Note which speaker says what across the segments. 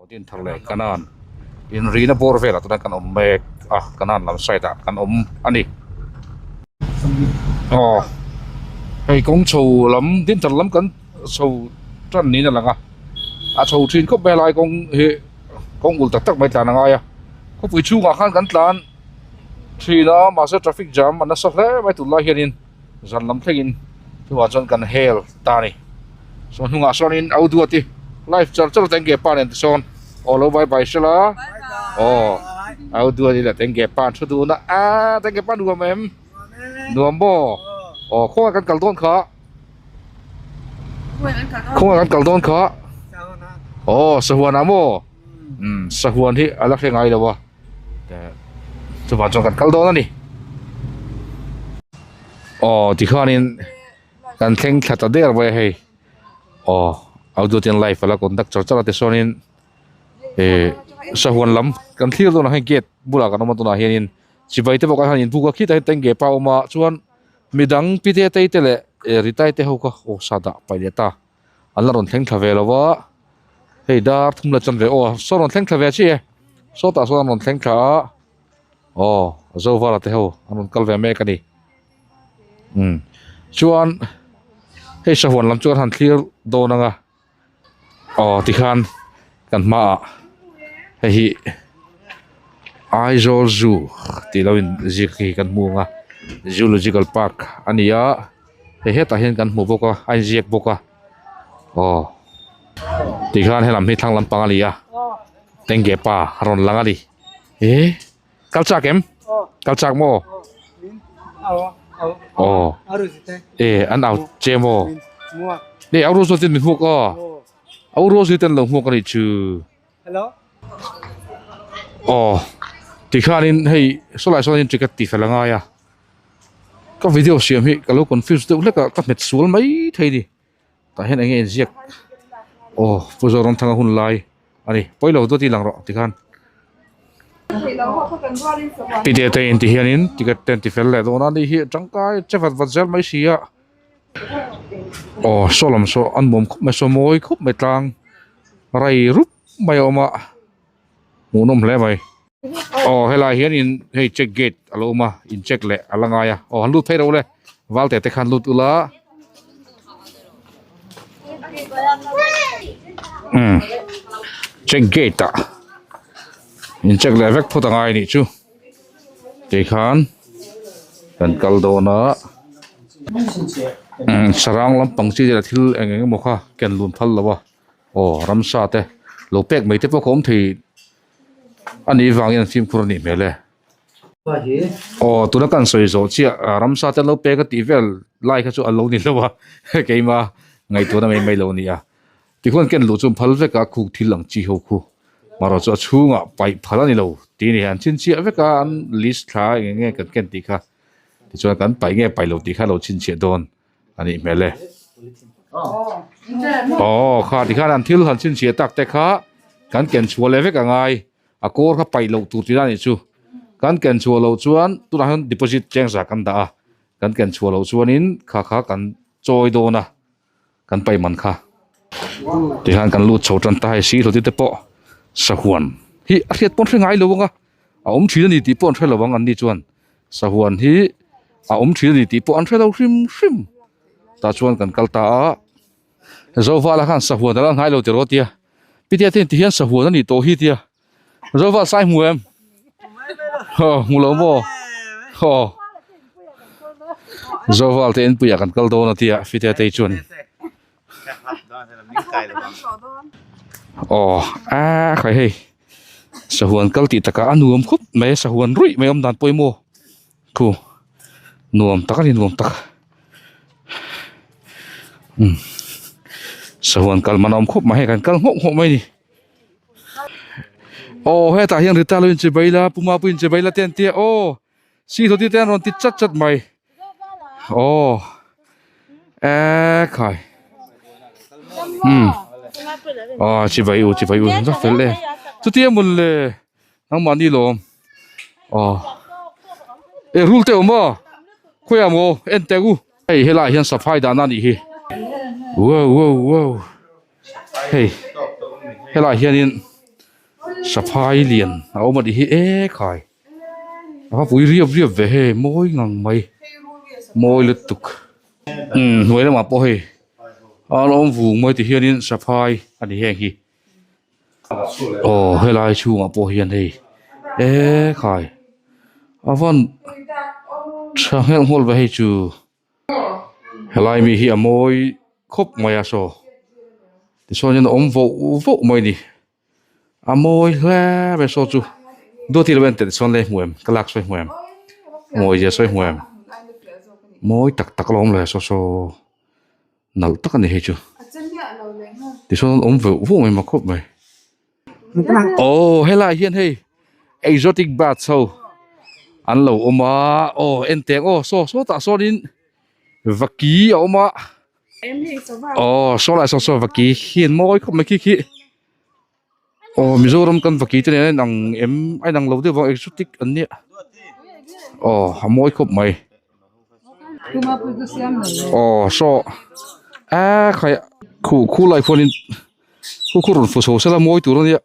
Speaker 1: Dinthar leh Kanan inrihna bawr velah tuna kan awm mek a, Kanan lam side ah kan awm a ni. Aw hei kawng chho lam Dinthar lam kan chho tan niin a lang a, a chho thin khawp mai a lai kawng hi kawng ul tak tak mai tlan a ngai a, khawpui chhungah khan kan tlan thin a mahse traffic jam a nasa hle mai tunlai hianin zan lam thlengin chuvang chuan kan hel ta a ni saw hnungah sawnin au duat i live char char teng ge pa nen tisawn aw lo bye bye sela aw au duat i la teng ge pa an thu dun a aaa teng ge pa nuam em nuam maw aw khawngaih kan kal dawn kha khawngaih kan kal dawn kha aw sahuan ah maw umm sahuan hi a la hre ngai lo a. Chuvang chuan kan kal dawn a ni. Aw tikhanin kan thleng thla ta der mai a hei. Aw Audutin live a la conduct char char a tichuanin ih sahuan lam kan thlir dawn a hei gate bulah kan awm a tunah hianin chibai te pawh kan han inbuk a khitah hian tengge pa a awm a chuan midang pite tei te leh ritai te ho kha aw sa dah paih leh ta. An la rawn thleng thla ve lo va, hei dar thum la chan ve aw saw rawn thleng thla ve chi e, sawtah sawn an rawn thleng thla a, aw Zovala te ho an rawn kal ve mek a ni, umm chuan hei sahuan lam chu an han thlir dawn ang a, aw tikhan kan hmaah hei hi Aizawl Zoo tih lo in ziak hi kan hmu ang a, Zoological Park a ni a. Hei hetah hian kan hmu bawk a a inziak bawk a aw tikhan helam hi thlang lampang a ni a tengge pa a rawn lang a ni eh kal chak em kal chak maw aw eh an au che maw eh au rual zawt in min hmuak aw au rual zawt in an lo hmuak a nih chu. Aw tikhanin hei sawlai sawn in ticket tih fel a ngai a. Ka video siam hi ka lo confuse deuh hlek a ka hmet sual mai thei ni tah hian enge inziak aw Pu Zoramthanga hun lai a ni pawi lo dawt i lang rawh tikhan pi te te in ti hianin ticket te an ti fel leh dawn a ni hi tangkai che vat vat zel mai si a aw saw lam saw an nuam khawp mai saw mawi khawp mai tlang rai rup mai a awm a. Hmuhnawm hle mai. Aw helai hianin hei check gate a lo awm a in check leh a la ngai a aw han lut phei ro le valte te khan lut ula umm check gate ah in check leh vek phawt a ngai anih chu tikhan kan kal dawn a umm sarang lampang chi te thil eng eng emaw kha ken lun phal lo a. Aw ramsa te lo pek mai te pawh ka awm thei a nih vangin an fimkhur a nih hmel e. Aw tuna kan sawi zawh chiah ramsa te an lo pek a tih vel lai kha chu a lo ni lo a keima ngaihtuahna mai mai lo a ni a. Tikhuan ken luh chu an phal vek a khuk thil ang chi ho khu marawh chu a chhungah paih phal a ni lo tih a ni an chhinchhiah vek a an list thla eng eng nge kan ken tih kha tichuan kan paih nge paih lo tih kha a lo chhinchhiah dawn. A nih hmel e. Aw kha tikhan an thil han chhinchhiah tak te kha kan ken chhuah leh vek a ngai a kawr kha paih loh tur tih a nih chu kan ken chhuah loh chuan tunah hian deposit cheng zah kan dah a kan ken chhuah loh chuanin kha kha kan chawi dawn a kan paih man kha tikhan kan lut chho tan ta hei si hlawti te pawh sahuan hi a hriat pawn hre ngai lo ang a a awm thin a ni tih pawh an hre lo ang an ni chuan. Sahuan hi a awm thin a ni tih pawh an hre lo hrim hrim tah chuan kan kal ta a Zovala khan sahuan a la hnai lo tiraw a tia pitea te ti hian sahuan a nih tawh hi a tia Zoval sai hmu em aw hmu lo maw aw Zoval te enpuiah kan kal dawn a tia pitea te chuan aw a khai hei. Sahuan kal tih takah a nuam khawp mai a sahuan ruih mai awm dan pawimawh thu nuam tak a ni nuam tak umm sahuan kal man a awm khawp mai hei kan kal nghawk nghawk mai a ni aw hetah hian rita lo inche bai la puma pawh inche bai la te an tia aw si hlawti te an rawn ti chat chat mai aw ekhai umm aw chibai u chibai u za fel e chutia mawn le nangmahni lawm aw e rul te awm maw khawiah maw en teh u hei helaiah hian safai dahna a nih hi wow wow wow hei helaiah hianin. Saphai lian a awm a nih hi e khai a va pui riap riap ve hei mawi ngang mai mawi lutuk umm hnuai lamah pawh hei a awm vung mai ti hianin saphai a ni heng hi aw helai chhungah pawh hian hei e khai a van tha nghelh nghawlh ve hei chu. Helai mi hi a mawi khawp mai a saw tichuanin a awm voh voh mai a ni a mawi hle mai saw chu duati lo en teh chuan le hmu em ka lak sawi hmu em mawi zia sawi hmu em mawi tak tak a lo awm lo saw saw nalh tak a ni hei chu tichuan an awm voh voh mai mak khawp mai aw helai hian hei exotic birds ho an lo awm a aw en teh ang aw saw sawtah sawnin vaki a awm a aw saw lai saw saw vaki hian mawi khawp mai khi khi aw mizoram kan vaki te nen a inang em a inang lo deuh vang exotic an nia aw a mawi khawp mai. Aw saw a khai khu khu lai khuanin khu khu rawn fu chho sela mawi tur ania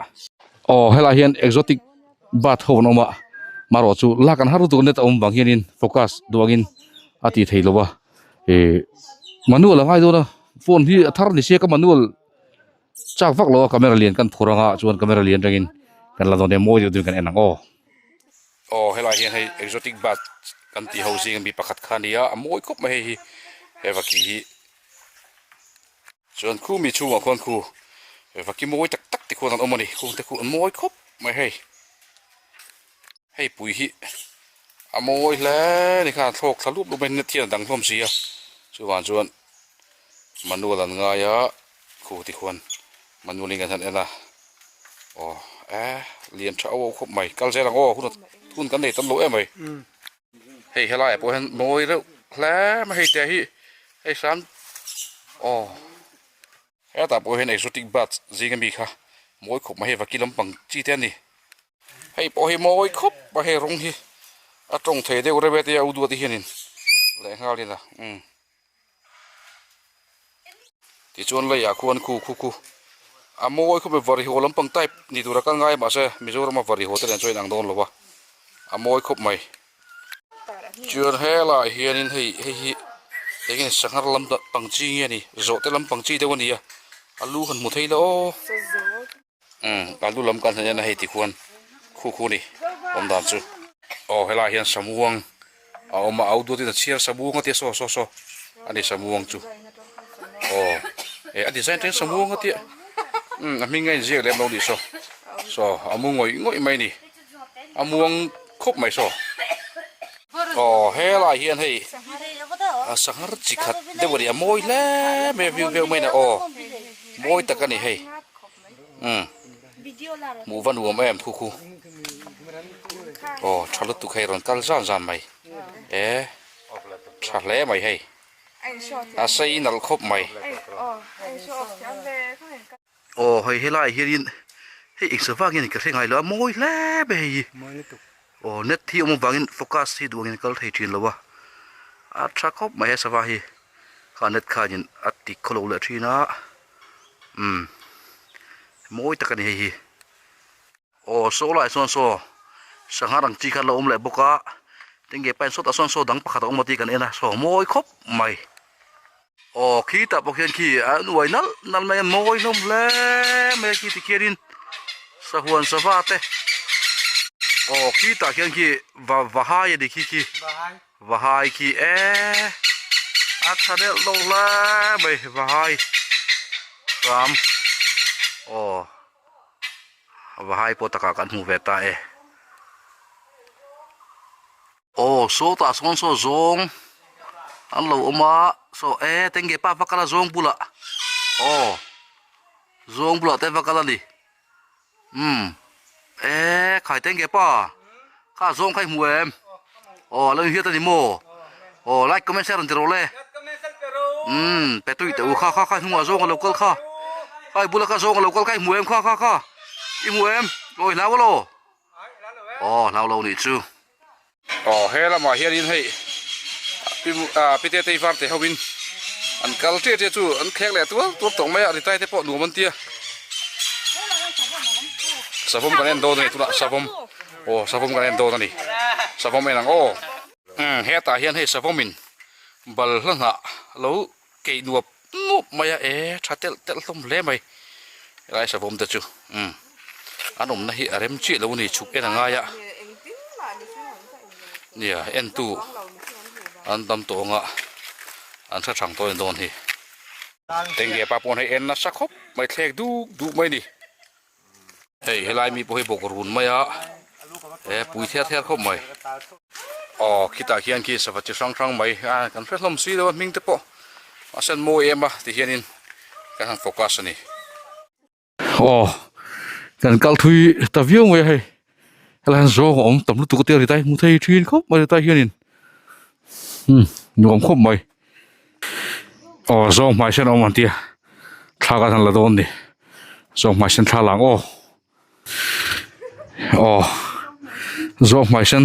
Speaker 1: aw helai hian exotic bird ho an awm a marawh chu lak an har lutuk net a awm vang hianin focus duangin a tih theih loh a ih manual a ngai dawn a phone hi a thar ni sia ka manual chak vak lo a camera lian kan phur anga chuan camera lian atangin kan la dawn nia mawi deuh deuhin kan en ang aw. Aw helai hian hei exotic bird kan tih ho zinga mi pakhat kha a ni a a mawi khawp mai hei hi he vaki hi chuan khu mi chhungah khuan khu he vaki mawi tak tak te khuan an awm a ni khung te khu an mawi khawp mai hei hei pui hi a mawi hle a ni khan a thlawk thla lup lup mai net hian a dang hlawm si a chuvang chuan manual an ngai a khu ti khuan manual in kan han en a aw e lian tha auh auh khawp mai kal zel ang aw hun hun kan nei tam lo em mai hei helai ah pawh hian mawi reuh hle mai hei te hi hei hram aw hetah pawh hian exotic birds zing ami kha mawi khawp mai hei vaki lampang chi te a ni hei pawh hi mawi khawp mai hei rawng hi a tawng thei deuh reuh e tia u duat te hianin lehnghal in a umm. Tichuan leiah khuan khu khu khu a mawi khawp mai varihaw lampang type ni tura kal ngai mahse Mizorama varihaw te nen chuan a inang dawn lo va a mawi khawp mai. Chuan helaiah hianin hei hei hi eng nge sanghar lam pang chi nge a ni zawhte lampang chi deuh a ni a a lu han hmu thei la aw. Umm alu lam kan hnaih a hei ti khuan khu khu ni awm dan chu. Aw helai hian samuang a awm a au duatin a chhiar samuang a tia saw saw saw a ni samuang chu aw eh a design teng samuang a tia umm a hming a inziak lem lo nih saw saw a mu ngawih ngawih mai a ni a muang khawp mai saw aw helai hian hei a sanghar chi khat deuh a ni a mawi hle mai a view veuh mai a ni aw mawi tak a ni hei. Umm hmuh va nuam em khu khu aw tha lutuk hei rawn kal zan zan mai e tha hle mai hei a sei nalh khawp mai aw hei helaiah hianin hei engsa vang hian ka hre ngai lo a mawi hle mai hei hi aw net hi awm avangin focus hi duh angin a kal thei thin lo a a tha khawp mai he sava hi kha net khanin a ti khawlo leh thin a. Umm mawi tak a ni hei hi aw saw lai chuan saw sangha rang chi kha a lo awm leh bawk a tinge pain sawtah sawn saw dang pakhat a awm a tih kan en a saw mawi khawp mai aw khitah pawh khian khi a nuai nalh nalh mai a mawi hlawm hle mai a khi tikhianin sahuan sava te aw khitah khian khi va vahai a ni khi khi. Vahai khi e a tha deuh lo hle mai vahai ram aw vahai pawh takah kan hmu ve ta e aw sawtah sawn saw zawng an lo awm a saw e tenge pa va kal a zawng bulah aw zawng bulah te va kal a ni. Umm e khai teng ke pa kha zawng kha i hmu em aw alo inhiat ani maw aw like comment share an ti rawh le umm pe tui teh u kha kha kha hnungah zawng alo kal kha kha i bula kha zawng alo kal kha i hmu em kha kha kha i hmu em aw i hlau alo aw hlau lo nih chu. Aw he lamah hianin hei pi te tei var te hovin an kal ṭiah ṭiah chu an thleng leh tual tual tawh mai a ri tai te pawh nuam an tia. Savawm kan en dawn a ni tunah savawm aw savawm kan en dawn a ni savawm en ang aw umm hetah hian hei savawmin balhla hnah lo keih nuap nuap mai a e tha telh telh hlawm hle mai helai savawm te chu umm an awmna hi a rem chiah lo a ni chhuk en a ngai a nia entu an tam tawh ang a an hre thang tawh en dawn hi. Tengge pa pawh hei en nasa khawp mai thlek duk duk mai ni. Hei helai mi pawh hi bawk run mai a he pui ther ther khawp mai. Aw khitah khian khi sava chi hrang hrang mai a kan hre hlawm si lo a hming te pawh a sen mawi em a ti hianin kan han focus a ni. Aw kan kal thui ta viau mai a hei helai hian zawng a awm tam lutuk a tia ri tai hmu thei thin khawp mai ri tai hianin umm nuam khawp mai aw zawng hmai sen a awm ang tia thla kan han la dawn a ni zawng hmai sen thla lang aw aw zawng hmai sen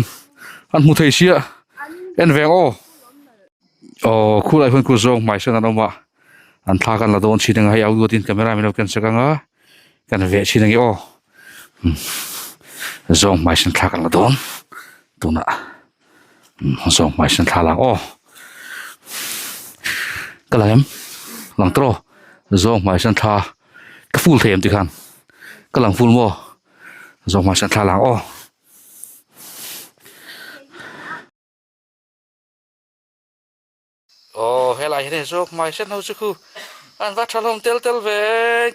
Speaker 1: an hmu thei sia en veng aw. Aw khulai hian khu zawng hmai sawn an awm a an thla kan la dawn thin ang a hei au luatin camera min lo ken sak ang a kan veh thin ang e aw zawng hmai sawn thla kan la dawn tunah zawng hmai sawn thla la ang aw ka la em lang tawh zawng hmai sawn thla ka full thei em tikhan ka lang full maw zawng hmai sawn thla la ang aw. Aw helai hian hei zawk mai sen ho chu khu an va tha hlawm tel tel ve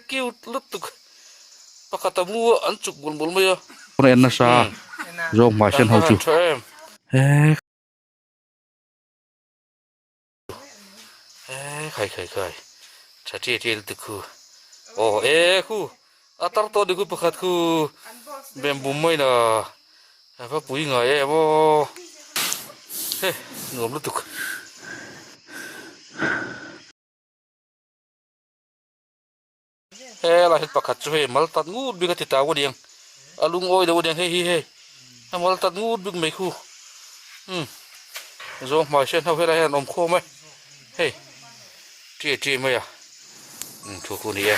Speaker 1: cute lutuk pakhat a mu a an chuk bul bul mai a. En nasa zawk mai sen ho chu he khai khai khai tha ṭi ṭi lutuk khu aw e khu a tar tawh ni khu pakhat khu bem bum mai la. A va pui ngai em aw he nuam lutuk. He lai hi pakhat chu hei mal tat ngut bik a ti tau aniang a lungawi deuh aniang hei hi hei a mal tat ngut bik mai khu umm zawng hmai hriat ho helai hian an awm khawm e hei ṭi ṭi mai a umm thu khu ni e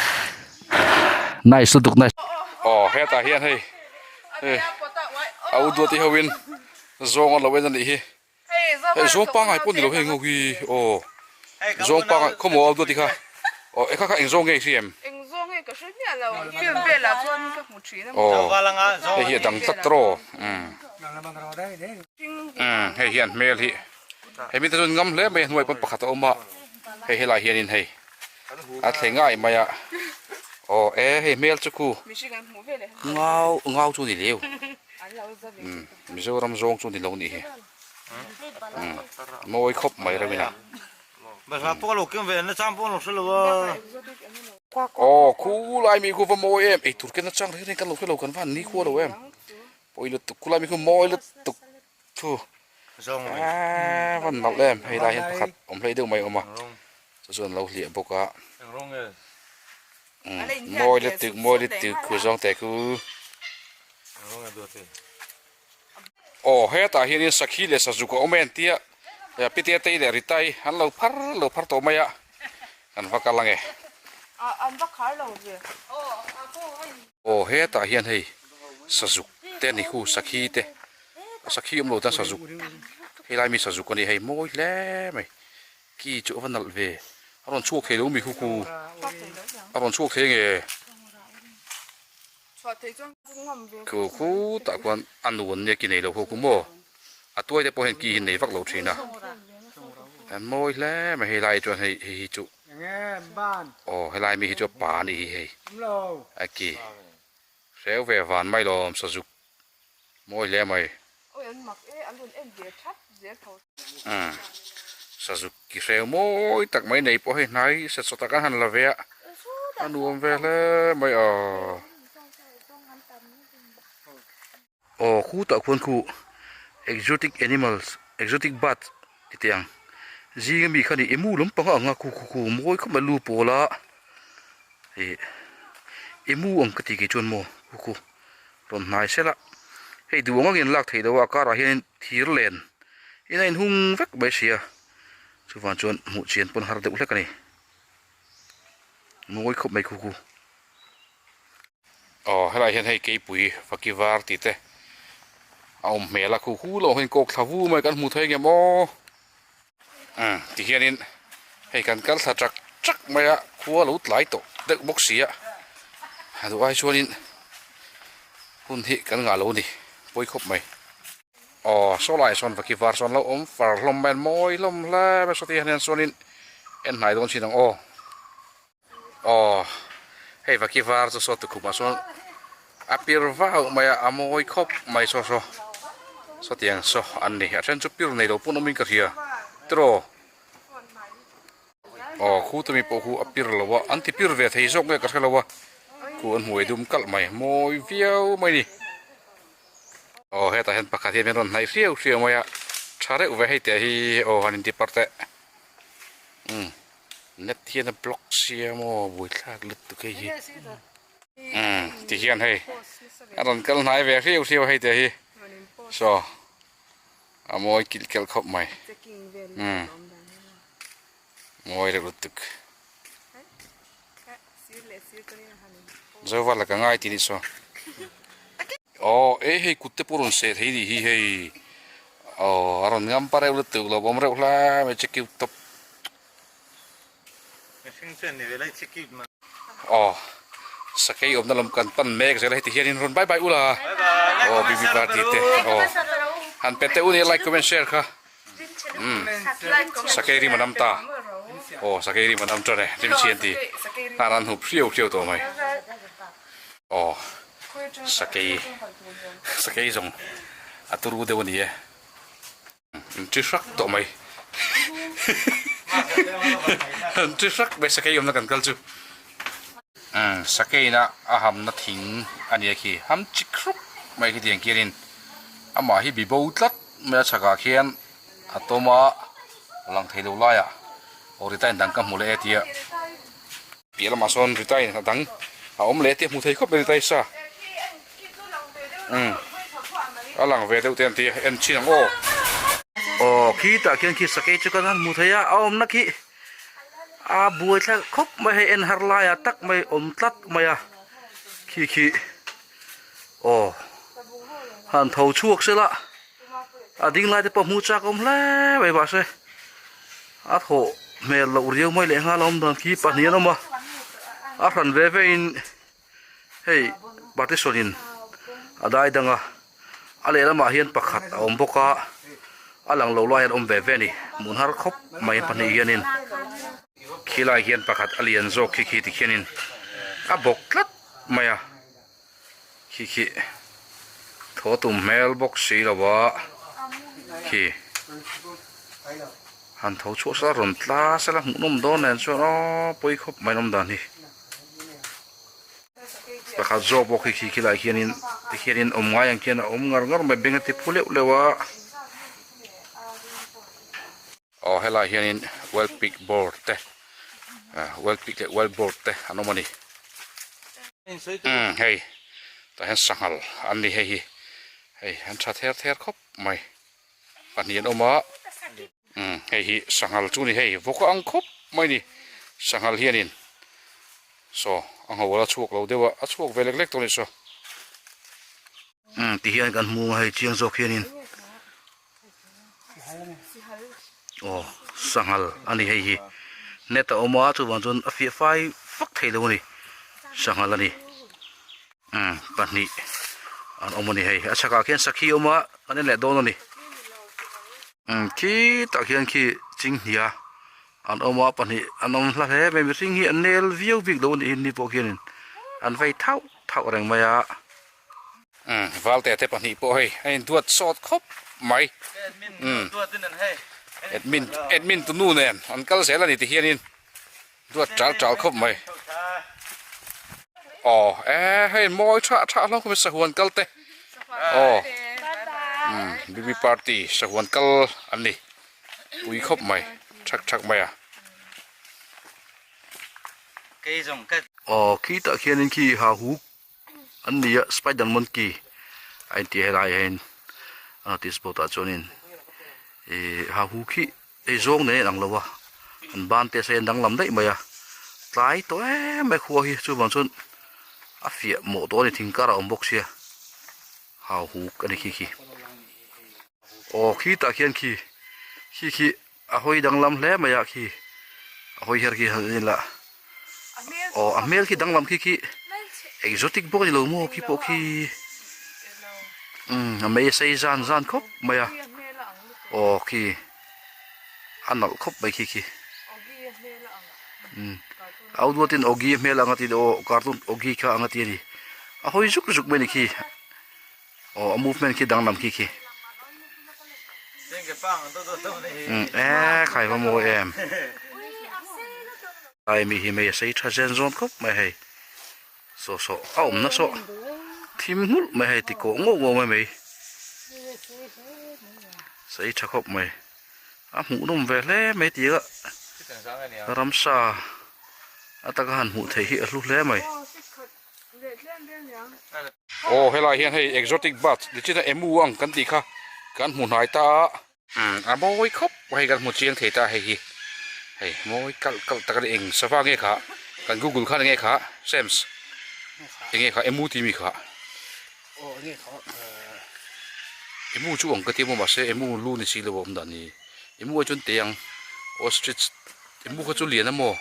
Speaker 1: nice lutuk nice aw hetah hian hei. Hei a u duat hi ho in zawng an lo en a nih hi hei zawng pangai pawh ni lo hei ngo hi aw zawng pangai khawmaw a u duat hi kha aw e kha kha eng zawng nge i hria em aw hei hi a dang tlat tawh aw umm umm hei hian hmel hi hei mite chuan ngam hle mai a hnuai pawn pakhat a awm a hei helai hianin hei a thleng ngai mai a aw e hei hmel chu khu ngau ngau chu ni leu umm Mizoram zawng chu ni lo nih hi umm mawi khawp mai reuh in a aw khulai mi khu va mawi em eitur ken atang reng reng kan lo hre lo kan van ni khua lo em pawi lutuk khulai mi khu mawi lutuk. Thu a van nalh em hei lai hian pakhat awm hlei deuh mai a awm a chu chuan lo hliah bawk a mawi lutuk mawi lutuk khu zawng teh khu aw hetah hianin sakhi leh sazuk a awm em tia pite tei leh ritai an lo phar lo phar tawh mai a kan va kal ange aw hetah hian hei sazuk te a ni khu sakhi te. Sakhi awm lo tan sazuk helai mi sazuk a ni hei mawi hle mai ki chu a va nalh ve a rawn chhuak thei lo mi khu khu a rawn chhuak thei nge khu khu tah khuan a nu an nia ki nei lo ho khu maw a tuai te pawh hian ki hi nei vak lo thin a a mawi hle mai helai chuan hei hei hi chu aw helai mi hi chu a pa a nih hi hei a ki hreu ve van mai lawm sazuk. Mawi hle mai.
Speaker 2: Awi an mak e, an rawn en ve that zel tho.
Speaker 1: Umm sazuk ki hreu mawi tak mai nei pawh hei hnai set saw tak an han la ve a, a nuam ve hle mai aw. Aw khutah khuan khu exotic animals exotic birds ti teh ang zinga mi kha ni emu lampang a ang a khu khu khu mawi khawp mai lu pawl a ih emu ang ka tih kei chuan maw khu khu. Rawn hnai sela hei duh ang angin lak theih loh a a karah hianin thir len in a inhung vek mai sia chuvang chuan hmuh chian pawn har deuh hlek a ni mawi khawp mai khu khu. Aw helaiah hian hei keipui vaki var tih te a awm hmel a khu hu lo hian kawk thla vu mai kan hmu thei ngem aw umm ti hianin hei kan kal thla chak chak mai a khua lo tlai tawh deuh bawk si a a duh ai chuanin hun hi kan ngah lo a ni pawi khawp mai aw saw laiah sawn vaki var sawn lo awm far hlawm mai a mawi hlawm hle mai sawti hian chuanin en hnai dawn chin ang aw. Aw hei vaki var chu saw tukhumah sawn a pir vau mai a a mawi khawp mai saw saw sawtiang saw an ni a then chu pir nei lo pawn awmin ka hria tiraw aw khu te mi pawh khu a pir lo a an ti pir ve thei zawk nge ka hre lo a khu an hmuai dum kalh mai mawi viau mai ni aw hetah hian pakhat hian min rawn hnaih hriau hriau mai a tha reuh ve hei teh hi aw han inti parh teh umm. Net hian a block sia maw buaithlak lutuk hei hi umm ti hian hei a rawn kal hnai ve hriau hriau hei te hi saw a mawi kilh kelh khawp mai umm mawi reuh lutuk zo vala ka ngai tih nih saw aw e hei kut te pawh rawn seh thei nih hi hei aw a rawn ngam pa reuh lutuk lo awm reuh hle mai che cute tawp. Aw sakei awmna lam kan pan mek zel a heti hianin rawn bye bye ula aw bibi party te aw han pe teh u nia like comment share kha umm sakei rim an am ta aw sakei rim an am tan e rim chhi an ti hnar an hup hriau hriau tawh mai aw sakei sakei zawng a turu deuh a ni e. An ti hrak tawh mai an ti hrak mai sakei awmna kan kal chu umm sakeina a hamna thing a nia khi ham chik hrup mai khi tiang khianin amah hi bi bo tlat mai a chhakah khian a tawm a lang thei lo laiah aw retain dang ka hmu leh e tia piah lamah sawn retain a dang a awm leh e tia hmu thei khawp mai retain sa. Umm a lang ve deuh te an ti a en chin ang aw. Aw khitah khian khi sakei chu kan han hmu thei a a awmna khi a buai thlak khawp mai hei en har laiah tak mai awm tlat mai a khi khi aw han tho chhuak se la a ding lai te pawh hmu chak awm hle mai mahse a thawh hmel loh riau mai leh nghal a awm dan khi pahnih an awm a a hran ve ve in. Hei partition in a dai dang a a lehlamah hian pakhat a awm bawk a a lang lo lai an awm ve ve a ni hmun har khawp mai pahnih hianin khilai hian pakhat a lian zawk khi khi tikhianin a bawk tlat mai a khi khi thaw tum hmel bawk si lo a khi. Han tho chhuah sela rawn tla sela hmuhnawm dawn nen chuan aw pawi khawp mai an awm dan hi. Pakhat zawk bawk hi khi khilaiah hianin tikhianin awm ngai ang khian a awm ngar ngar mai beng a ti phu leuh leuh a. Aw helaiah hianin well pick board te ah well pick leh well board te an awm a ni. Umm hei tah hian sanghal an ni hei hi hei an tha ther ther khawp mai. Pahnih an awm a umm hei hi sanghal chu a ni hei vawk a ang khawp mai a ni sanghal hianin saw a ngho ala chhuak lo deuh a a chhuak ve lek lek tawh a ni saw umm ti hian kan hmu a hei chiang zawk hianin aw sanghal a ni hei hi net a awm a chuvang chuan a fiah fai vak thei lo a ni sanghal a ni. Umm pahnih an awm a ni hei a chhakah khian sakhi a awm a kan en leh dawn a ni umm khitah khian khi chinghnia an awm a pahnih an awm hla hle mai mihring hi an nel viau bik lo a nih hi ni pawh khianin an vei thauh thauh reng mai a umm valte te pahnih pawh hei a induat sawt khawp mai umm admin admin tunu nen an kal zel a ni ti hianin. Duat chal chal khawp mai. Aw e hei mawi tha tha hlawm khawp mai sahuan kal te. Aw umm BB party sahuan kal an ni pui khawp mai thak thak mai a. Aw khitah khianin khi ha huk an ni a spider monkey a inti helai hian a notice board ah chuanin ih ha huk hi Ei zawng nen a inang lo a, an ban te se an danglam daih mai a, tlai tawh em mai khua hi chuvang chuan. A fiah mawh tawh a ni thing karah a awm bawk sia hau huk a ni khi khi. Aw khi tah khian khi khi khi a hawi danglam hle mai a khi a hawi her khi han en ila aw a hmel khi danglam khi khi exotic bawk a ni lo maw khi pawh khi umm a mei a sei zan zan khawp mai a aw khi a nalh khawp mai khi khi umm a u duatin Oggy hmel ang a ti aw cartoon Oggy kha ang a ti a ni a hawi zuk zuk mai a ni khi. Aw a movement khi danglam khi khi. Umm e khai va mawi em. Ai mi hi mei a sei tha zen zawn khawp mai hei. Saw saw a awm na saw thim nghulh mai hei ti kawh ngawh ngawh mai mai. Sei tha khawp mai. A hmuh nawm ve hle mai tih a ramsa ataka han hmuh theih hi a hlu hle mai. Aw helai hian hei exotic birds nichina emu ang kan tih kha kan hmu hnai ta a. Umm a mawi khawp hei kan hmu chiang thei ta hei hi hei mawi kalh kalh tak a ni eng sava nge kha kan google khan enge kha Sams enge kha emu tih mi kha emu chu ang ka ti maw mahse emu lu ni si lo a awm dan ni emu ah chuan teh ang ostrich emu kha chu lian a maw.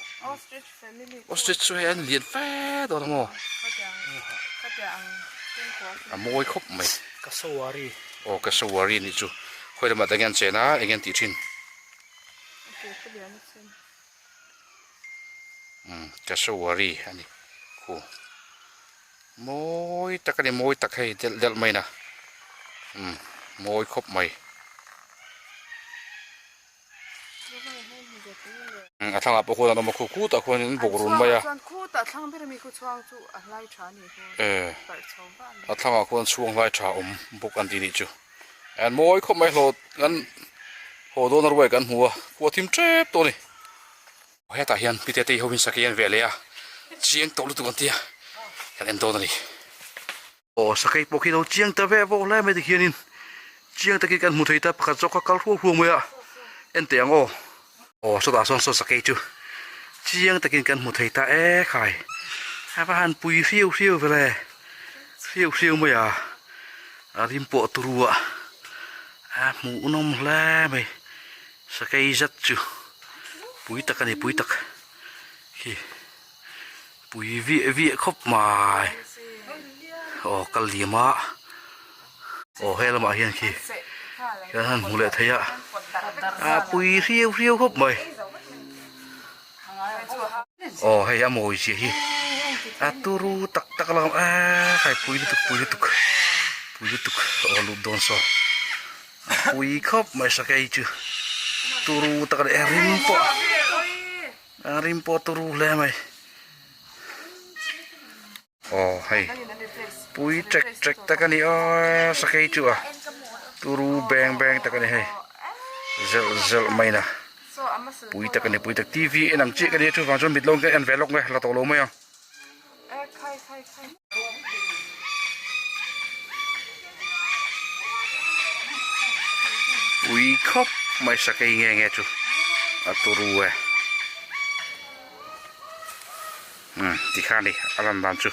Speaker 1: Ostrich chu hei an lian fe dawn a maw? A mawi khawp mai.
Speaker 3: Kasawari.
Speaker 1: Aw kasawari anih chu. Khawi lamah te nge an chen a eng nge an tih thin? Umm kasawari a ni khu. Mawi tak a ni mawi tak hei delh delh mai na. Umm mawi khawp mai. A thlangah pawh khuan an awm a khu khutah khuan in bawk run mai a a thlangah khuan chhuang hlai tha awm bawk an tih nih chu an mawi khawp mai hlawh kan haw dawn a ruai kan hmu a khua thim tep tawh a ni hetah hian pite te ho in sakei an veh leh a chiang tawh lutuk an tia kan en dawn a ni. Aw sakei pawh khi lo chiang ta ve vawk hle mai tikhianin chiang takin kan hmu thei ta pakhat zawk kha kal hruau hruau mai a en teh ang aw. Aw sawtah sawn saw sakei chu chiang takin kan hmu thei ta e khai a va han pui hriau hriau ve le hriau hriau mai a a rim pawh turu a a hmuh nawm hle mai sakei zat chu pui tak a ni pui tak khi. Pui viah viah khawp mai aw kal liam a aw he lamah hian khi kan han hmu leh thei a a pui hriau hriau khawp mai aw hei a mawi zia hi a turu tak tak a lang a khai pui lutuk pui lutuk pui lutuk aw lut dawn saw a pui khawp mai sakei chu turu tak a ni e rim pawh. A rim pawh turu hle mai. Aw hei pui trek trek tak a ni a sakei chu a turu beng beng tak a ni hei zelh zelh mai na pui tak a ni pui tak T V en ang chiah ka nia chuvang chuan mit lawng ka en ve lawk nge la tawh lo mai ang. Pui khawp mai sakei nge nge chu a turu e umm tikhan ni a lan dan chu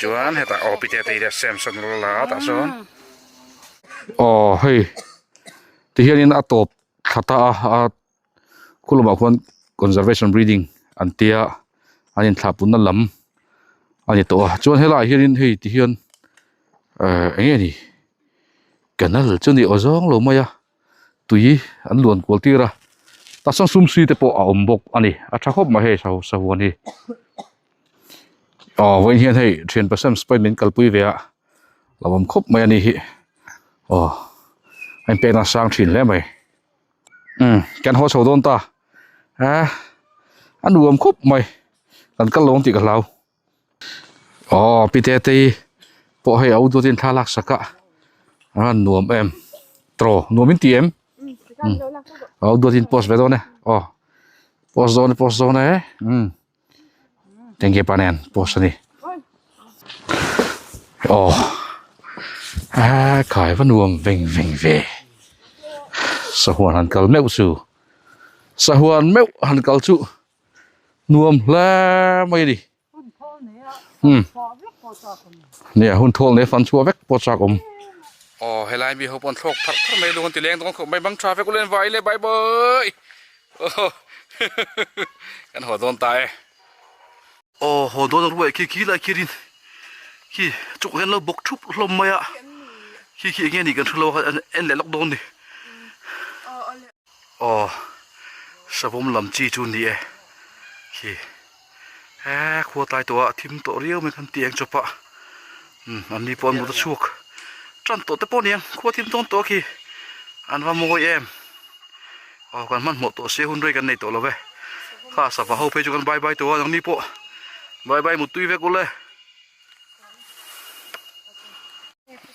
Speaker 1: chuan hetah aw pite te hi Samson la la a tah sawn aw hei tihianin a tawp thla ta a a. Khu lamah khuan conservation breeding an tia an inthlahpunna lam a ni tawh a chuan helaiah hianin hei ti hian ehh eng nge ni canal chu ni aw zawng lo mai a tui an luan kual tir a tah sawn sumsi te pawh a awm bawk a ni a tha khawp mai hei sahuan hi aw vawiin hian hei thian pasem spy min kalpui ve a lo awm khawp mai a ni hi aw a inpekna a sang thin hle mai. Umm kan haw chho dawn ta a a nuam khawp mai kan kal lo ang tih ka hlau aw pi te te pawh hei a u duatin thla lak sak a a nuam em tawh nuam in ti em a u duatin post ve dawn e aw post dawn e post dawn e umm. Tengge pa nen post a ni aw a khai va nuam veng veng ve sahuan han kal meuh chu sahuan meuh han kal chu nuam hle mai a ni. Hmm. Nia hun thawl nei fan chhuah vek pawh chak awm. Aw helai mi ho pawn thlawk pharh pharh mai lung an ti leng dawn khawp mai bang tha vek ulen vai le bye bye. Kan haw dawn ta e.
Speaker 3: Aw haw dawn ang ruai khi khi lai khianin khi chuk hian lo bawk thup hlawm mai a khi khi enge nih kan hrelo a en leh lawk dawn ni. Aw savawm lam chi chu ni e khi he khua tlai tawh a thim tawh riau mai khan ti eng chawp a umm an ni pawh an mut a chhuak tan tawh te pawh a ni ang khua thim dawn tawh a khi an va mawi em aw kan hmanhmawh tawh sia hun rei kan nei tawh lo ve kha sava ho phei chu kan bye bye tawh a nangni pawh bye bye mutui vek ule.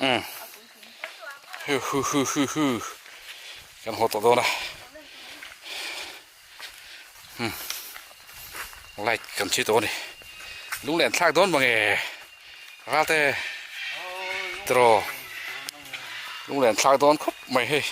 Speaker 1: Umm hu hu hu hu hu kan haw tawh dawn a umm light kan chhi tawh a ni lung leh an thlak dawn mange ralte tiraw lung leh an thlak dawn khawp mai hei.